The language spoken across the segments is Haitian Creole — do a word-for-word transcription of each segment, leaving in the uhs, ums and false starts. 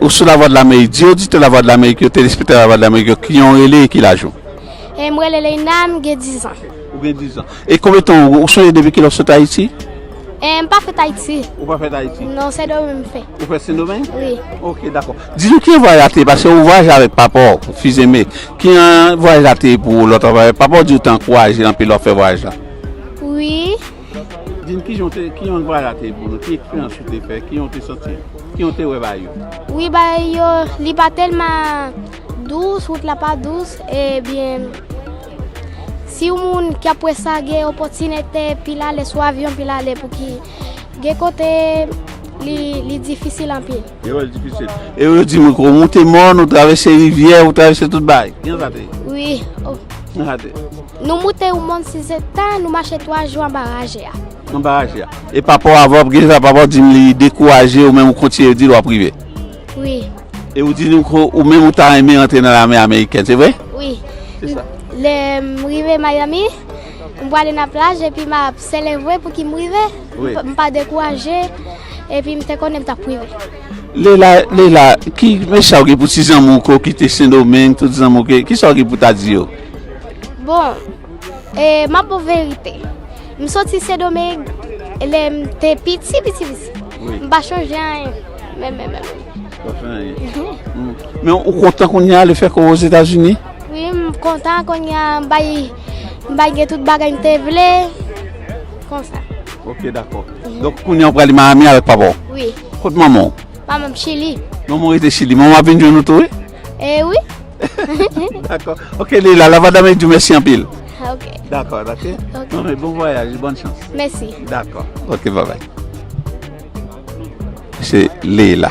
Ou sou Lavwadlamerik. Di oditè Lavwadlamerik yo, telespektatè Lavwadlamerik yo, kijan w rele e ki laj ou? E m rele Leina, m gen diz an. Ou gen diz an. E konbyen tan ou, ou sonje depi kilè w sot Ayiti? E m pa fèt Ayiti. Ou pa fèt Ayiti? Non, Sendomeng m fèt. Ou fèt Sendomeng? Wi. Ok, dakò. Di nou kijan vwayaj la te ye, paske ou vwayaje avèk papa w, Fizeme. Kijan vwayaj la te ye pou ou lè w t ap avèk papa w, di ou te ankouraje l anpil lè w ap fè vwayaj la? Wi. Di n kijan w te, kijan vwayaj la te ye pou nou, ki eksperyans ou te fè, kijan w te santi, kijan w te wè bagay yo? Wi, bagay yo, li pa tèlman dous, wout la pa dous, ebyen, si yon moun ki ap wè sa gen opòtinite pil alè sou avyon, pil alè pou ki gen kote li, li difisil anpil. Yo, li difisil. E yo di mwen ke ou moute mòn, ou travèse rivyè, ou travèse tout bagay. Kijan sa te ye? Wi. Oh. Kijan sa te ye? Nou moute yon mòn sizetan, nou mache twa jou anba raje a. Anba raje a. E papa w, avan w ap gen sa, papa w di m li dekouraje, ou menm ou kontinye di l w ap rive. Wi. E ou di nou ke ou menm ou ta renmen rantre nan lame amerikèn, se vre? Wi. Se sa. Lè m rive Miami, m prale nan plaj epi m ap selebre pou ki m rive. Wi. M pa, m pa dekouraje, epi m te konnen m t ap rive. Leila, Leila, ki mesaj ou gen pou ti zanmi w ke w kite Sendomeng, tout zanmi w ke, kisa w gen pou ta di yo? Bon, e, m ap ba w verite. M soti Sendomeng lè m te piti, piti, piti. Wi. M pa chonje anyen. Menm, menm, menm. Pa fè anyen. Mm. Men ou kontan kounye a, lefètke w Ozetazini? Wi, m kontan kounye a, m bay, m bay gen tout bagay m te vle. Konsa. Ok, dakò. Mhm. Donk, kounye a w prale Miami avèk papa w? Wi. Kot manman w? Manman m Chili. Manman w rete Chili. Manman w ap vin jwenn ou tou, wi? E wi. Dakò. Ok, Leila, Lavwadlamerik di w mèsi anpil. Ok. Dakò, dakò. Ok. Non, men bon vwayaj, bòn chans. Mèsi. Dakò. Ok, bye bye. Se Leila.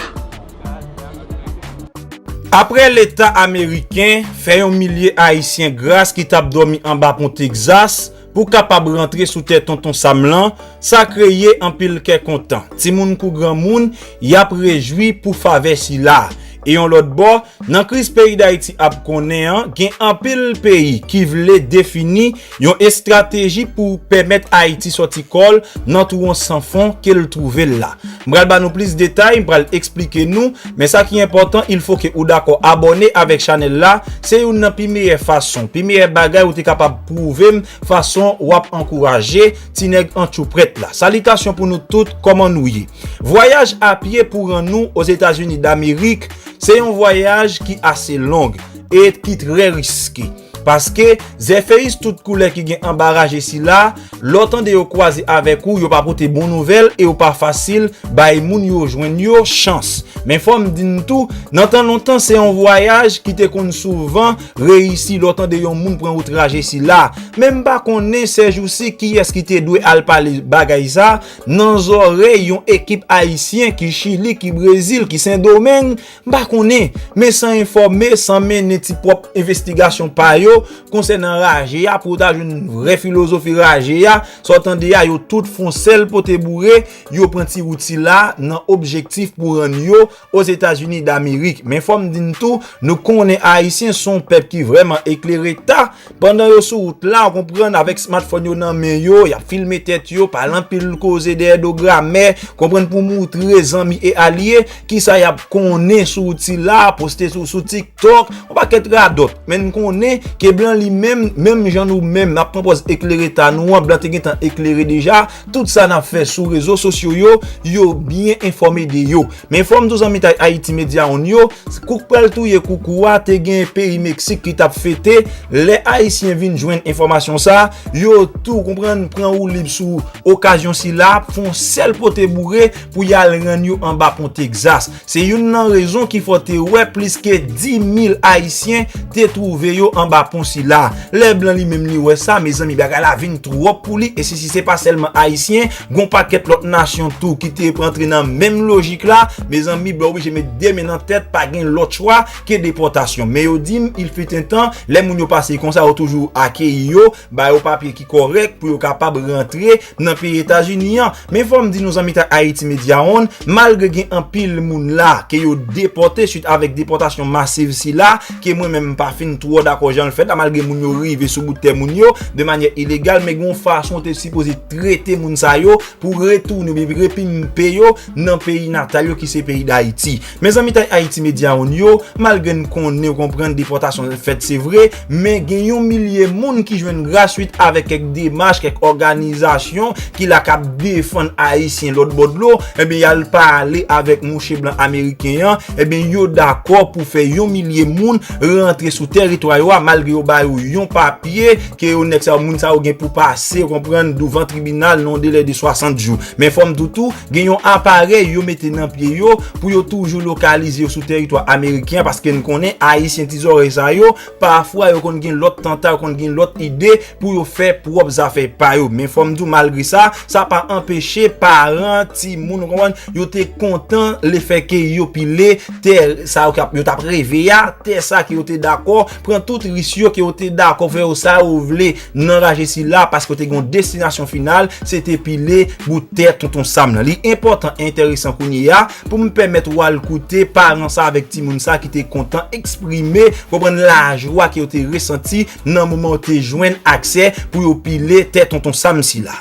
Apre Leta ameriken fè yon milye Ayisyen gras ki t ap dòmi anba pon Tegzas pou kapab rantre sou tè Tonton Sam lan, sa kreye anpil kè kontan. Timoun kou granmoun, y ap rejwi pou favè sila. E yon lòt bò, nan kriz peyi Dayiti ap konnen an, gen anpil peyi ki vle defini yon estrateji pou pèmèt Ayiti sòti kò l nan twou san fon ke l twouve l la. M pral ba nou plis detay, m pral eksplike nou, men sa ki enpòtan, il faut que ou dakò abòne avèk chanèl la, se youn nan pi meyè fason, pi meyè bagay ou te kapab pwouve m fason w ap ankouraje ti nèg an tchouprèt la. Salitasyon pou nou tout, kòman nou ye? Vwayaj a pye pou rann nou Ozetazini Damerik, se yon vwayaj ki ase long e ki trè riske. Paske zèfeyis tout koulè ki gen anba raje sila, lè w tande yo kwaze avèk ou, yo pa pote bon nouvèl e yo pa fasil bay moun yo jwenn yo chans. Men fò m di n tou, nan tan lontan, se yon vwayaj ki te konn souvan reyisi lè w tande yon moun pran wout raje sila. Men m pa konnen sèjousi kiyès ki te dwe al pale bagay sa nan zòrèy yon ekip ayisyen ki Chili, ki Brezil, ki Sendomeng, m pa konnen, men san enfòme, san mennen ti pwòp envestigasyon pa yo konsènan raje a, pou w ta jwenn vrè filozofi raje a, sa w tande a, yo tout fè yon sèl pote boure, yo pran ti wout sila nan objektif pou rann yo Ozetazini Damerik. Men fò m di n tou, nou konnen Ayisyen se yon pèp ki vrèman eklere ta, pandan yo sou wout la, w konprann, avèk smartphone yo nan men yo, y ap filme tèt yo, pale anpil koze dèyè do gramè, konprann, pou moutre zanmi e alye kisa y ap konnen sou wout sila, poste sou, sou TikTok, yon pakèt radòt. Men n konnen ke blan li menm, menm jan nou menm, n ap pran pòz eklere ta nou an, blan te gentan eklere deja, tout sa n ap fè sou rezo sosyo yo, yo byen enfòme de yo. Men fò m di w zanmi tay Ayiti Medya Onn yo, kouk pral touye koukou a, te gen peyi Meksik ki t ap fete. Lè Ayisyen vin jwenn enfòmasyon sa, yo tou, konprann, pran woulib sou okazyon sila, fè yon sèl pote boure pou y al rann yo anba pon Tegzas. Se youn nan rezon ki fè w te wè plis ke dis mil Ayisyen te twouve yo anba pon sila. Lè blan li menm li wè sa, mezanmi, bagay la vin twòp pou li. E si, si se pa sèlman Ayisyen, gon pakèt lòt nasyon tou ki te rantre nan menm lojik la. Mezanmi, blan oblije met de men nan tèt, pa gen lòt chwa ke depòtasyon. Men yo di m, il fut un temps, lè moun yo pase konsa, yo toujou akeyi yo, ba yo papye ki kòrèk pou yo kapab rantre nan peyi Etazini an. Men fò m di nou, zanmi tay Ayiti Medya Onn, malgre gen anpil moun la ke yo depòte suit avèk depòtasyon masiv sila, ke mwen menm m pa fin twò dakò jan l Fèt la, malgre moun yo rive sou bout tè moun yo de manyè ilegal, men gen yon fason w te sipoze trete moun sa yo pou retounen oubyen repimpe yo nan peyi natal yo ki se peyi Dayiti. Mezanmi, tay Ayiti Medya One yo, malgre n konnen, w konprann, depòtasyon fèt, se vre, men gen yon milye moun ki jwenn gras swit avèk kèk demach, kèk òganizasyon ki la k ap defann Ayisyen lòt bò dlo, ebyen, y al pale avèk mouche blan ameriken an, ebyen, yo dakò pou fè yon milye moun rantre sou tèritwa yo a, malgre yo ba yo yon papye ke yo, nèg sa yo, moun sa yo gen pou pase, w konprann, douvan tribinal nan yon delè de swasant jou. Men fò m di w tou, gen yon aparèy yo mete nan pye yo pou yo toujou lokalize yo sou tèritwa ameriken an, paske n konnen Ayisyen ti zòrèy sa yo, pafwa yo konn gen lòt tanta, yo konn gen lòt ide pou yo fè pwòp zafè pa yo. Men fò m di w, malgre sa, sa pa anpeche paran, timoun, w konprann, yo te kontan lefètke yo pile tè sa yo k ap, yo t ap reve a, tè sa ke yo te dakò pran tout ris yo, ke yo te dakò fè yo sa yo vle nan raje sila, paske yo te gen yon destinasyon final, se te pile bout tè Tonton Sam nan. Li enpòtan, enteresan kounye a pou m pèmèt w al koute paran sa avèk timoun sa ki te kontan eksprime, konprann, lajwa ke yo te resanti nan moman yo te jwenn aksè pou yo pile tè Tonton Sam sila.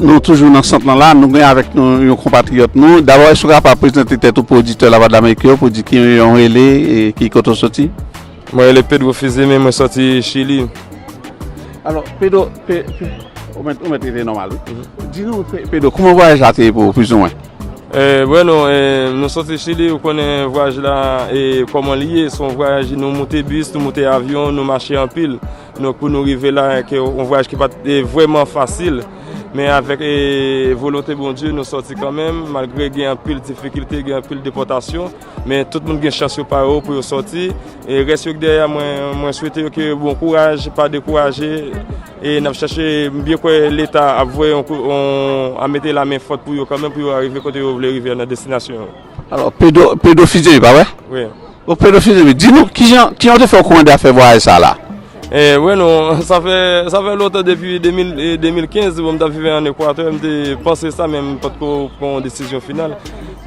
Nou toujou nan sant lan la, nou gen avèk nou yon konpatriyòt nou. Dabò, èske w kapab prezante tèt ou pou oditè Lavwadlamerik yo, pou di ki yon rele e ki kote w soti? Mwen rele Pedro Fizeme, mwen soti Chili. Alò, Pedro, Pe- Pe- ou mèt ou mèt rete nòmal, wi. Di nou, Pe- Pedro, kòman vwayaj la te ye pou ou, plizoumwen? Eh, bueno, eh, nou soti Chili, ou konnen vwayaj la, eh, kòman li ye, se yon vwayaj, nou moute bis, nou moute avyon, nou mache anpil. Donk, pou nou rive la, ke yon vwayaj ki pa t, eh, vrèman fasil, men avèk, eh, volonte Bondye, nou sòti kanmenm, malgre gen anpil difikilte, gen anpil depòtasyon, men tout moun gen chans yo pa yo pou yo sòti. E rès yo k dèyè a, mwen, mwen swete yo ke bon kouraj, pa dekouraje. E n ap chache, m byen kwè Leta ap voye yon kou, yon, ap mete lamen fòt pou yo kanmenm, pou yo arive kote yo vle rive a nan destinasyon yo. Alò, Pedro, Pedro Fizeme, pa vre? Wi. Bon, Pedro Fizeme, di nou, kijan, kijan w te fè w kòmande a fè vwayaj sa la? Eh, wi, non, sa fè, sa fè lontan depi de mil, eh, de mil kenz, bon, m t ap viv ann Ekwatè, m te panse sa, men m pa t ko pran yon desizyon final.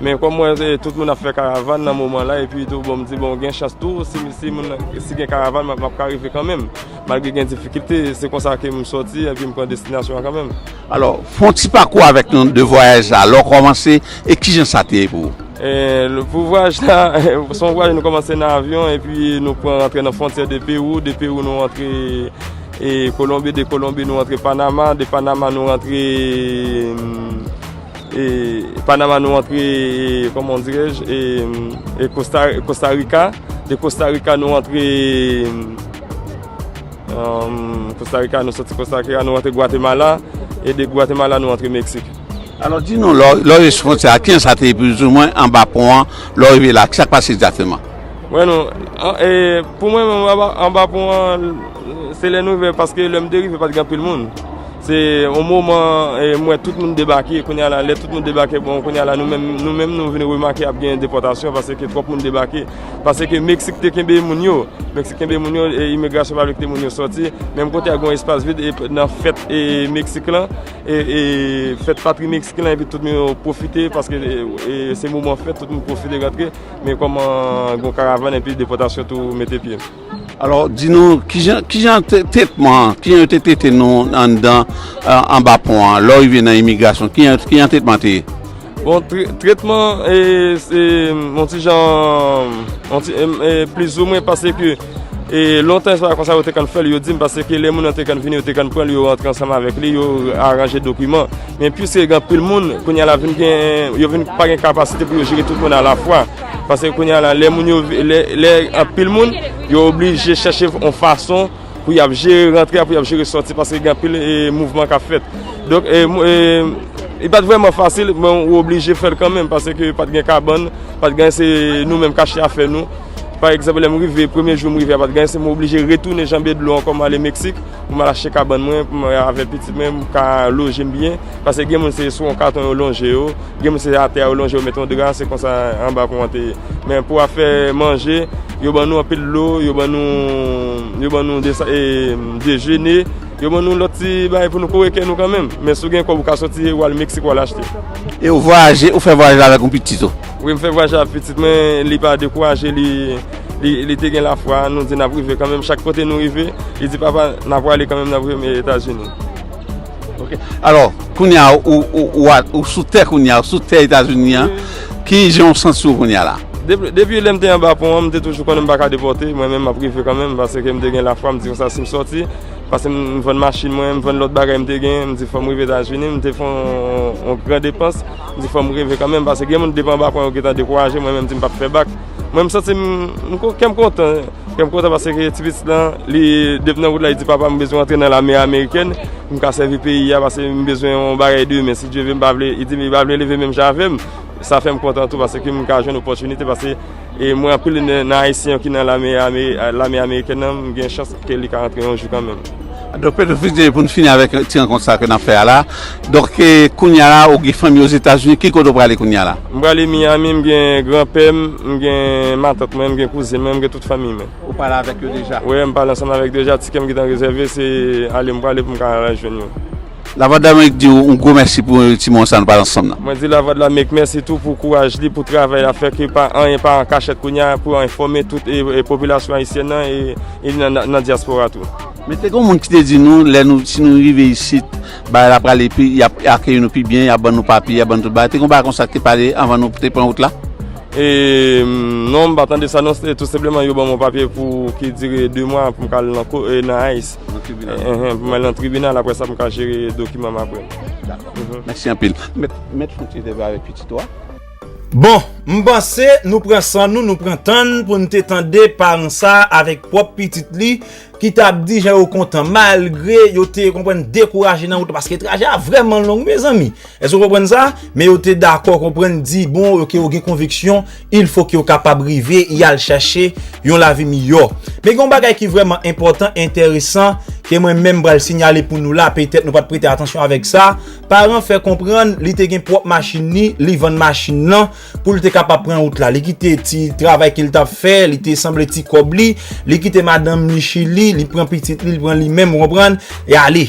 Men kòm mwen, eh, tout moun ap fè karavàn nan moman la, epi tou, bon, m di, bon, gen chans tou, si, si moun, si gen karavàn, m ap, m ap ka rive kanmenm. Malgre gen difikilte, se konsa ke m sòti, epi m pran destinasyon an kanmenm. Alò, fè yon ti pakou avèk nou de vwayaj la, lè w kòmanse, e kijan sa te ye pou ou? Eh, le- pou vwayaj la, se yon vwayaj nou kòmanse nan avyon, epi nou pran rantre nan fwontyè de Pewou, de Pewou nou rantre, eh, Kolonbi, de Kolonbi nou rantre Panama, de Panama nou rantre, mm, eh, Panama nou rantre, eh, comment dirais-je, eh, eh, Costa, Costa Rica, de Costa Rica nou rantre, mm, Costa Rica, nou soti Costa Rica, nou rantre Gwatemala, e de Gwatemala nou rantre Meksik. Alò, di nou, lè w- lè w rive sou fwontyè a, kijan sa te ye plizoumwen anba pon an, lè w rive la, kisa k pase egzakteman? Wè, nou, an- e, pou mwen menm, anba, anba pon an, se lè nou rive, paske lè m te rive, pa t gen anpil moun. Se yon moman, e, m wè tout moun debake, kounye a la, lè tout moun debake, bon, kounye a la, nou menm, nou menm, nou vin remake ap gen depòtasyon, paske twòp moun debake, paske Meksik te kenbe moun yo. Meksik kenbe moun yo, e imigrasyon pa vle kite moun yo sòti. Menm kote a gen yon espas vid, e p- nan fèt, e Meksik lan, e, e fèt patri Meksik lan, epi tout moun yo pwofite, paske, e, e se moman fèt, tout moun pwofite rantre. Men kòman gen yon karavàn, epi depòtasyon tou mete pye. Alò, di nou, kijan, kijan te- tretman, kijan yo te trete nou anndan, a- anba pon an, lè w rive nan imigrasyon, kijan, kijan tretman te ye? Bon, tre- tretman, e, se, yon ti jan, yon ti, e, e, plizoumwen, paske, e, lontan, se pa konsa yo te konn fè l, yo di m, paske lè moun nan te konn vini, yo te konn pran l, yo rantre ansanm avèk li, yo aranje dokiman. Men piske gen anpil moun, kounye a la vin gen, yo vin pa gen kapasite pou yo jere tout moun alafwa. Paske kounye a la, lè moun yo, lè, lè anpil moun, yo oblije chèche yon fason pou y ap jere rantre a, pou y ap jere sòti, paske gen anpil, e, mouvman k ap fèt. Donk, e, mou- e, li pa t vrèman fasil, men ou oblije fè l kanmenm, paske pa t gen kabann, pa t gen, se nou menm k achte afè nou. Pa egzanp, lè m rive, premye jou m rive a, pa t gen, se mwen oblije retounen janbe dlo ankò, m ale Meksik, pou m al achte kabann mwen, pou mwen avè pitit mwen, m ka loje m byen, paske gen moun se sou yon katon yo lonje yo, gen moun se atè a yo lonje yo, met yon dra, se konsa anba pon an te ye. Men pou afè manje, yo ban nou anpil dlo, yo ban nou, yo ban nou desa- e, dejene, yo ban nou lòt ti bagay pou nou kore kè nou kanmenm. Men si w gen kòb, ou ka sòti, w al Meksik, w al achte. E ou vwayaje, ou fè vwayaj la avèk yon pitit ou? Wi, m fè vwayaj la avèk pitit mwen, li pa dekouraje, li, Li, li te gen lafwa, nou di n ap rive kanmenm. Chak kote nou rive, li di, "Papa, n ap prale kanmenm, n ap rive Etazini." Ok. Alò, kounye a, ou, ou, ou, a- ou sou tè kounye a, ou sou tè Etazini an. Ki jan w santi w kounye a la? Depi, depi lè m te anba pon an, m te toujou konnen m pa ka depòte. Mwen menm, m ap rive kanmenm, paske m te gen lafwa, m di konsa, si m sòti, paske m vann machin mwen, m vann lòt bagay m te gen, m di fò m rive Etazini, m te fè yon, yon gran depans, m di fò m rive kanmenm, paske gen moun depi anba pon yo gentan dekouraje, mwen menm, m di m p ap fè bak. Mwen, m santi m, m, kè m kontan. Kè m kontan paske ti pitit lan, li, depi nan wout la, li di, "Papa, m bezwen antre nan lame amerikèn, pou m ka sèvi peyi a, paske m bezwen yon bagay demen. Si Dye vle, m pa vle," li di, "li pa vle leve menm jan avè m." Sa fè m kontan tou, paske m ka jwenn opòtinite, paske e mwen, anpil nan, nan Ayisyen yo ki nan lame, ame- lame amerikèn nan, m gen chans ke li ka antre yon jou kanmenm. Donk, Pedro Fidje, pou n fini avèk ti rankont sa ke n ap fè a la. Donk, e, kounye a la, ou gen fanmi Ozetazini, ki kote w prale kounye a la? M prale Miami, m gen granpè m, m gen matant mwen, m gen kouzin mwen, m gen tout fanmi mwen. Ou pale avèk yo deja? Wi, m pale ansanm avèk yo deja, tikè m gentan rezève, se ale m prale pou m ka al jwenn yo. Lavwadlamerik di w yon gwo mèsi pou ti moman sa nou pale ansanm nan. Mwen di Lavwadlamerik mèsi tou pou kouraj li, pou travay l ap fè, ke pa anyen pa an kachèt kounye a, pou enfòme tout e, e popilasyon ayisyèn nan e, e nan, nan, nan dyaspora tou. Men te gen yon moun ki te di nou, lè nou, si nou rive isit, bagay la prale pi, y ap akeyi nou pi byen, y ap ban nou papye, y ap ban nou tout bagay. Te gen yon bagay konsa ki te pale anvan nou te pran wout la? E, non, m pa tande sa non, se tou senpleman yo ban m yon papye pou ki dire de mwa pou m ka al nan ko- e, nan ICE. Nan tribinal. Enhen, pou m al nan tribinal, apre sa pou m ka jere dokiman m apre. Dakò. Mèsi anpil. Mèt, mèt fon ti te avèk pitit ou a. Bon, m panse nou pran san nou, nou pran tan n pou n te tande paran sa avèk pwòp pitit li ki t ap di jan yo kontan malgre yo te konprann dekouraje nan wout la paske traje a vrèman long mezanmi. Èske w konprann sa? Men yo te dakò konprann di bon ke yo gen konviksyon il fo ke yo kapab rive y al chache yon lavi miyò. Men gen yon bagay ki vrèman enpòtan, enteresan ke mwen menm m pral sinyale pou nou la, petèt nou pa t prete atansyon avèk sa. Paran fè konprann li te gen pwòp machin li, li vann machin nan pou l te kapab pran wout la. Li kite ti travay ke l t ap fè, li te sanble ti kòb li, li kite madanm li Chili, li pran pitit li, li pran li menm, ou konprann, e ale.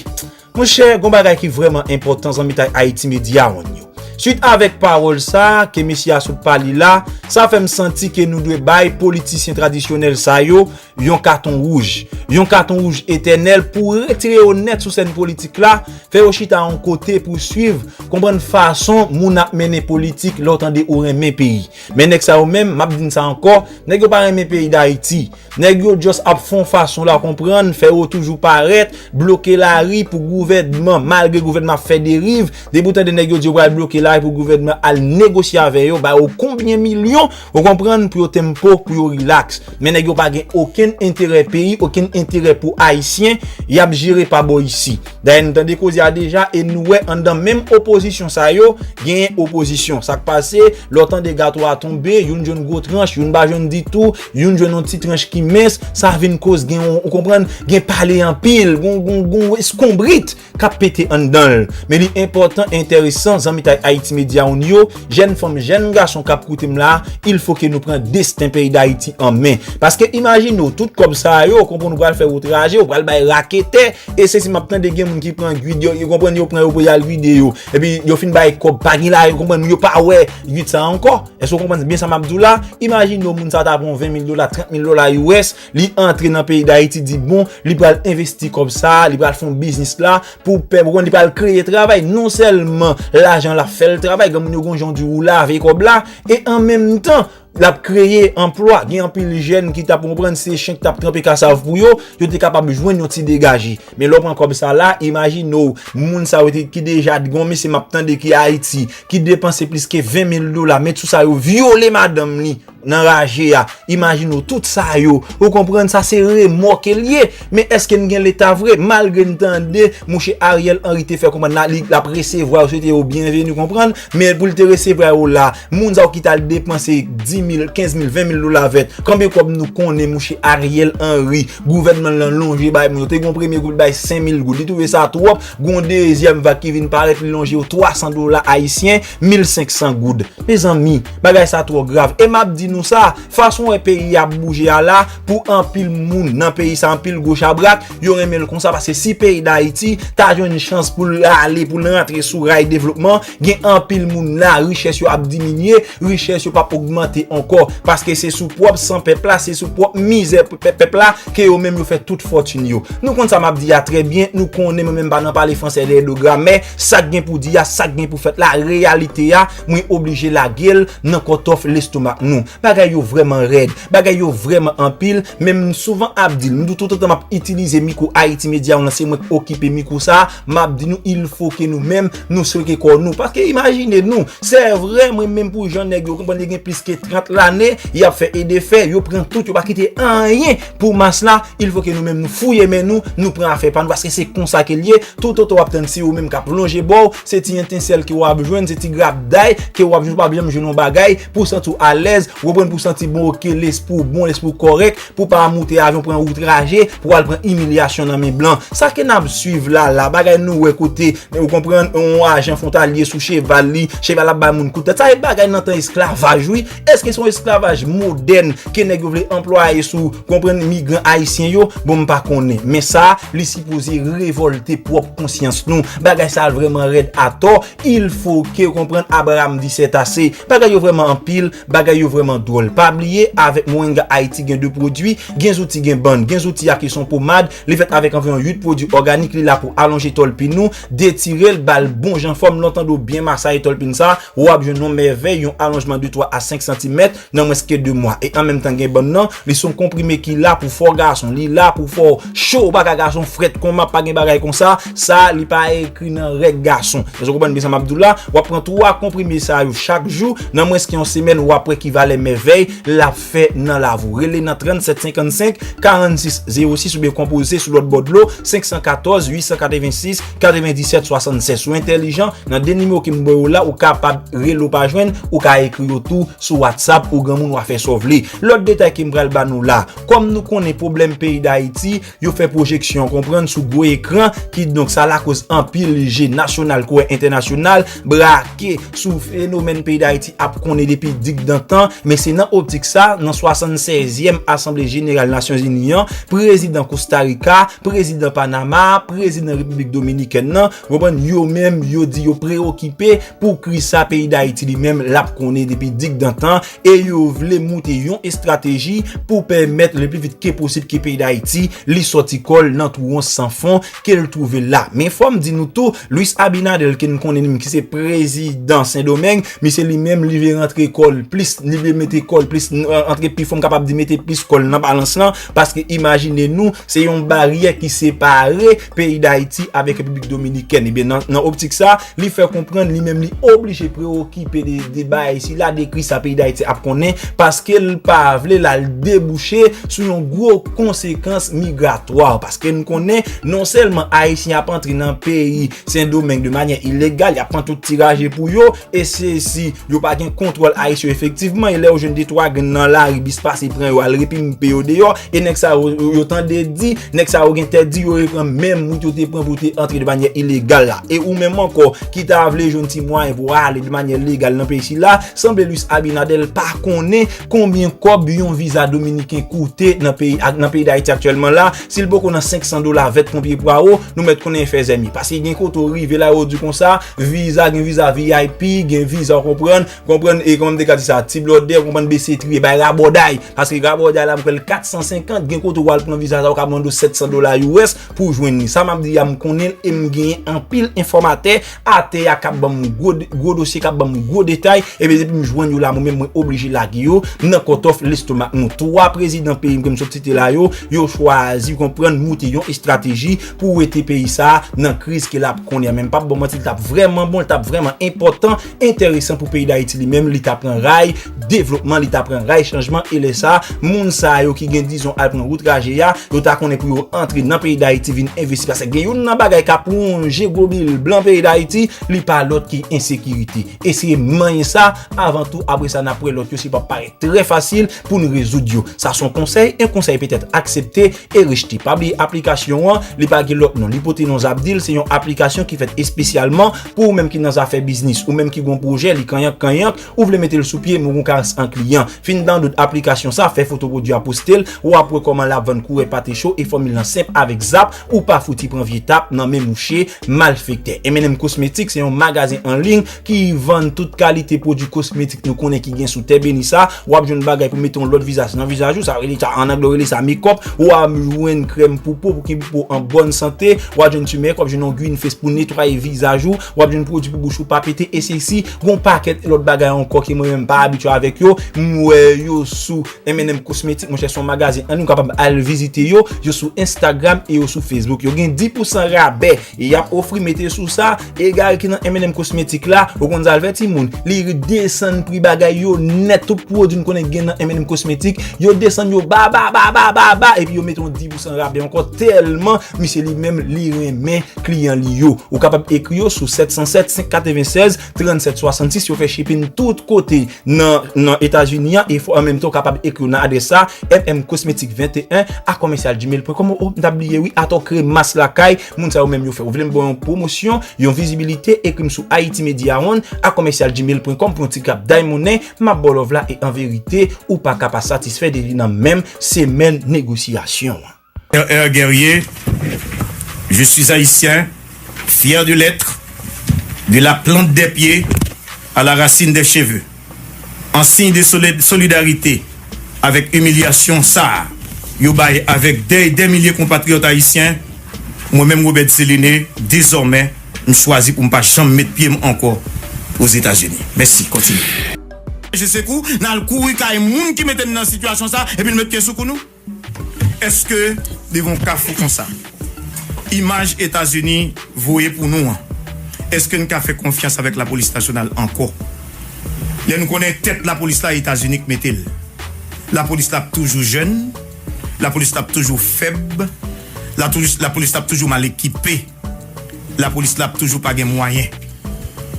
Monchè, gon bagay ki vrèman enpòtan zanmitay Haiti Media One yo. Swit avèk pawòl sa ke mesye a sot pale la, sa fè m santi ke nou dwe bay politisyen tradisyonèl sa yo yon katon wouj. Yon katon wouj etènèl pou retire yo nèt sou sèn politik la, fè yo chita yon kote pou swiv, konprann fason moun ap mennen politik lè w tande ou renmen peyi. Men nèg sa yo menm, m ap di n sa ankò, nèg yo pa renmen peyi Dayiti. Nèg yo just ap fè yon fason la konprann, fè yo toujou parèt, bloke lari pou gouvènman, malgre gouvènman ap fè deriv, depi w tande nèg yo di yo pral bloke lari pou gouvènman al negosye avè yo, ba yo konbyen milyon, ou konprann, pou yo tempo, pou yo rilaks. Men nèg yo pa gen okenn enterè peyi, okenn enterè pou Ayisyen, y ap jere pa bò isi. Dayè nou tande koze a deja e nou wè anndan menm opozisyon sa yo, genyen opozisyon. Sa k pase, lè w tande gato a tonbe, youn jwenn gwo tranch, youn pa jwenn ditou, youn jwenn yon ti tranch ki mens, sa vin koz gen yon, ou konprann, gen pale anpil, gon, gon, gon eskonbrit k ap pete anndan l. Men li enpòtan, enteresan, zanmitay Haiti Media One yo, jèn fanm, jèn gason k ap koute m la, il fo ke nou pran desten peyi Dayiti an men. Paske imajine w, tout kòb sa yo, ou konprann, ou pral fè wout raje, ou pral bay raketè, e se si m ap tande gen moun ki pran gid yo, yo konprann, yo pran yo pou y al gide yo. Epi yo fin bay kòb, pa gen la, yo konprann, yo pa wè gid sa ankò. Èske w konprann byen sa m ap di w la? Imajine w, moun sa ta pran yon ven mil dola, trant mil dola U S, li antre nan peyi Dayiti, di bon, li pral envesti kòb sa, li pral fè yon biznis la, pou pèp, ou konprann, li pral kreye travay. Non sèlman lajan l ap fè l travay, gen moun yo gon jan di ou lave kòb la, e an menm tan, l ap kreye anplwa. Gen anpil jèn ki t ap konprann se chen ki t ap tranpe kasav pou yo, yo te kapab jwenn yon ti degaje. Men lè w pran kòb sa la, imajine w, moun sa yo te, ki deja, gon mesye m ap tande ki Ayiti, ki depanse plis ke ven mil dola, met sou sa yo vyole madanm li nan raje a. Imajine w, tout sa yo, ou konprann, sa se remò ke l ye. Men èske n gen leta vre? Malgre n tande mouche Ariel Henry te fè konprann la, li, l ap resevwa yo, swete yo byenveni, konprann, men pou l te resevwa yo la, moun sa yo ki t al depanse dis mil, kenz mil, ven mil dola vèt, konbyen kòb nou konnen mouche Ariel Henry, gouvènman l lan lonje bay moun yo? Te gen yon premye gwoup bay senk mil goud, li twouve sa twòp, gen yon dezyèm vag ki vin parèt, li lonje yo twa san dola ayisyen, mil senk san goud. Mezanmi, bagay sa twò grav. E m ap di nou sa, fason wè peyi ap bouje a la, pou anpil moun nan peyi sa, anpil goch a brak, yo renmen l konsa, paske si peyi Dayiti ta jwenn chans pou l ale, pou l rantre sou ray devlopman, gen anpil moun la, richès yo ap diminye, richès yo p ap ogmante ankò, paske se sou pwòp san pèp la, se sou pwòp mizè pèp la, ke yo menm yo fè tout fòtin yo. Nou konn sa m ap di a trè byen, nou konnen mwen menm pa nan pale fransè dèyè do gramè, sa k gen pou di a, sa k gen pou fèt la, reyalite a, mwen oblije lage l nan kòtòf lestomak nou. Bagay yo vrèman rèd, bagay yo vrèman anpil, men m souvan ap di l, m di toutotan m ap itilize mikwo Ayiti Medya, se mwen k okipe mikwo sa, m ap di nou, il faut que nou menm, nou seke kò nou. Paske imajine nou, se vre, mwen menm pou jan nèg yo konprann, li gen plis ke trant lane, y ap fè e defè, yo pran tout, yo pa kite anyen pou mas la, il faut que nou menm nou fouye men nou, nou pran afè pa nou, paske se konsa ke l ye, toutotan w ap tann se ou menm k ap lonje ba w, se ti entensèl ke w ap jwenn, se ti grapday ke w ap jwenn, w p ap janm jwenn yon bagay pou w santi w alèz, w konprann, pou w santi bon, oke, lespri w bon, lespri w kòrèk, pou w pa moute avyon pran outraje, pou w al pran imilyasyon nan men blan. Sa ke n ap swiv la, la, bagay nou wè kote, ou konprann, yon ajan fwontalye sou cheval li, cheval ap bay moun kout tèt. Sa e bagay nan tan esklavaj, wi. Èske se yon esklavaj modèn ke nèg yo vle anplwaye sou, konprann, migran ayisyen yo? Bon, m pa konnen. Men sa, li sipoze revòlte pwòp konsyans nou. Bagay sa vrèman rèd atò. Il faut que, konprann, Abraham di c'est assez. Bagay yo vrèman anpil, bagay yo vrèman dwòl. Pa bliye, avèk Moringa Haiti gen de pwodui, gen zouti, gen bann. Gen zouti a ki se yon pomad, li fèt avèk anviwon uit pwodui òganik, li la pou alonje tòlpi nou, detire l, ba l bon jan fòm, lè w tande w byen masaye tòlpi n sa, w ap jwenn yon mèvèy, yon alonjman de twa a senk santimèt nan mwens ke de mwa. E an menm tan gen bann nan, li se yon konprime ki la pou fè w gason, li la pou fè w cho, ou pa ka gason frèt kòman, pa gen bagay konsa, sa li pa ekri nan règ gason. Èske w konprann byen sa m ap di w la? W ap pran twa konprime sa yo chak jou, nan mwens ke yon semèn, w ap wè ki valè mèvèy l ap fè nan lavi w. Rele nan tranntsèt senkannsenk, karannsis zewo sis oubyen konpoze sou lòt bò dlo, senk san katòz, uit san katrevensis, katrevendisèt swasannsèz. Si w entèlijan, nan de nimewo ke m ba w yo la, ou kapab rele w pa jwenn, ou ka ekri yo tou sou WhatsApp, ou granmoun w a fè sa w vle. Lòt detay ke m pral ba nou la, kòm nou konnen pwoblèm peyi Dayiti, yo fè pwojeksyon, konprann, sou gwo ekran, kidonk sa lakoz anpil je nasyonal kou entènasyonal brake sou fenomèn peyi Dayiti ap konnen depi digdantan, men se nan optik sa, nan swasannsèzyèm Asanble Jeneral Nasyonzini an, prezidan Kostarika, prezidan Panama, prezidan Repiblik Dominikèn nan, w konprann, yo menm, yo di yo preokipe pou kriz sa peyi Dayiti li menm l ap konnen depi digdantan, e yo vle moute yon estrateji pou pèmèt le pli vit ke posib ke peyi Dayiti li sòti kò l nan twou san fon ke l twouve l la. Men fò m di nou tou, Luis Abinader ke n konnen li menm ki se prezidan Sendomeng, misye li menm li vle rantre kò l plis, li vle mete kò l plis, antre pi fò m kapab di mete plis kò l nan balans lan, paske imajine nou, se yon baryè ki separe peyi Dayiti avèk Repiblik Dominikèn. Ebyen, nan, nan optik sa, li fè konprann li menm li oblije preokipe de, de bagay sila, de kriz sa peyi Dayiti ap konnen, paske l pa vle l al debouche sou yon gwo konsekans migratwa, paske n konnen non sèlman Ayisyen ap antre nan peyi Sendomeng de manyè ilegal, y ap pran tout ti raje pou yo, e se si yo pa gen kontwòl Ayisyen yo efektivman, e lè yo jwenn de twa grenn nan lari, bis pase pran yo, al repimpe yo deyò, e nèg sa yo, yo, yo tande di, nèg sa yo gen tèt di, yo repran menm wout yo te pran pou te antre de manyè ilegal la. E ou menm ankò, ki ta vle jwenn ti mwayen pou ale de manyè legal nan peyi sila, sanble Luis Abinader pa konnen konbyen kòb yon viza dominiken koute nan peyi, ak, nan peyi Dayiti aktyèlman la, si l poko nan senk san dola vèt kon pye pwawo, nou mèt konnen fè zèmi. Paske gen kote w rive la, yo di konsa, viza, gen viza V I P, gen viza, w konprann, konprann, e kòman m te ka di sa, ti blòdè, w konprann, bese triye, bay rabòday. Paske rabòday la, m kwè l kat san senkant, gen kote w al pran viza sa, yo ka mande w sèt san dola U S pou w jwenn li. Sa m ap di a, m konnen l, e m genyen anpil enfòmatè atè a k ap ban m gwo, gwo dosye, k ap ban m gwo detay, ebyen, depi m jwenn yo la, mwen menm, mwen oblije lage yo nan kòtòf lestomak nou. Twa prezidan peyi m ke m sot site la yo, yo chwazi, konprann, moute yon estrateji pou wete peyi sa a nan kriz ke l ap konnen an. Men m p ap ba w manti, li t ap vrèman bon, li t ap vrèman enpòtan, enteresan pou peyi Dayiti li menm, li ta pran ray devlopman, li ta pran ray chanjman, e lè sa, moun sa yo ki gen, dizon, al pran wout raje a, yo ta konnen pou yo antre nan peyi Dayiti vin envesti, paske gen youn nan bagay k ap wonje gwo bil blan peyi Dayiti, li pa lòt ke ensekirite. E se manyen sa, avan tou, apre sa, n ap wè lòt yo, se p ap parèt trè fasil pou n rezoud yo. Sa se yon konsèy, un conseil peut être accepté et rejeté. Pa bliye aplikasyon an, li pa gen lòt non. Li pote non Zabdil, se yon aplikasyon ki fèt espesyalman pou ou menm ki nan zafè biznis, ou menm ki gon pwojè, li kanyank kanyank, ou vle mete l sou pye, men ou gon karans kliyan. Fin download aplikasyon sa, fè foto pwodui a, poste l, w ap wè kòman l ap vann kourè pate cho e fòmil lan senp avèk zap, ou pa fouti pran vye tap nan men mouche malfektè. M and M Cosmetics se yon magazen an liy ki vann tout kalite pwodui kosmetik nou konnen ki gen sou tè beni sa. W ap jwenn bagay pou mete yon lòt vizaj nan vizaj ou, sa rele sa, an anglè yo rele sa makeup. W ap jwenn krèm pou po, pou kenbe po an bòn sante. W ap jwenn turmeric, w ap jwenn yon green face pou netwaye vizaj ou. W ap jwenn pwodui pou bouch ou pa pete, e sesi, gon pakèt lòt bagay ankò ke mwen menm pa abitye avèk yo. M wè yo sou M and M Cosmetics, monchè, se yon magazen an liy, ou kapab al vizite yo. Yo sou Instagram e yo sou Facebook. Yo gen dis pousan rabè e y ap ofri, mete sou sa, egal ki nan M and M Cosmetics la, ou konn sa l fè, timoun, li desann pri bagay yo nèt. Tout pwodui n konnen gen nan M and M Cosmetics, yo desann yo ba, ba, ba, ba, ba, ba, epi yo mete yon dis pousan rabè ankò, tèlman misye li menm li renmen kliyan li yo. Ou kapab ekri yo sou sèt san sèt, senk katrevennsèz, trannsèt swasannsis, yo fè shipping tout kote nan, nan Etazini an, e fò, an menm tan, ou kapab ekri yo nan adrès sa, M M Cosmetics venteyen a commercial gmail point com. O, m t ap bliye, wi, atò kremas lakay, moun sa yo menm yo fè. Ou vle m ba w yon pwomosyon, yon vizibilite, ekri m sou Haiti Media One a commercial gmail point com pou yon ti grap day monnen, m ap ba w love la, e an verite, ou pa ka pa satisfè de li nan menm semèn negosyasyon an. R R Guerrier, je suis haïtien, fier de l'être, de la plante des pieds à la racine des cheveux. En signe de solid-, solidarité avec imilyasyon sa a yo bay avèk dèy dè milye konpatriyòt ayisyen, mwen menm, Robert Céliné, dezòmè, m chwazi pou m pa janm met pye m ankò Ozetazini. Mèsi, kontinye. Je sekou, n al kouri kay moun ki mete n nan sitiyasyon sa, epi n met pye sou kou nou? Èske devan yon kafou konsa, imaj Etazini voye pou nou an, èske n ka fè konfyans avèk lapolis nasyonal ankò? Lè nou konnen tèt lapolis la, Etazini k mete l. Lapolis la ap toujou jèn, lapolis la ap toujou fèb, lapolis, lapolis la ap toujou mal ekipe, lapolis la ap toujou pa gen mwayen.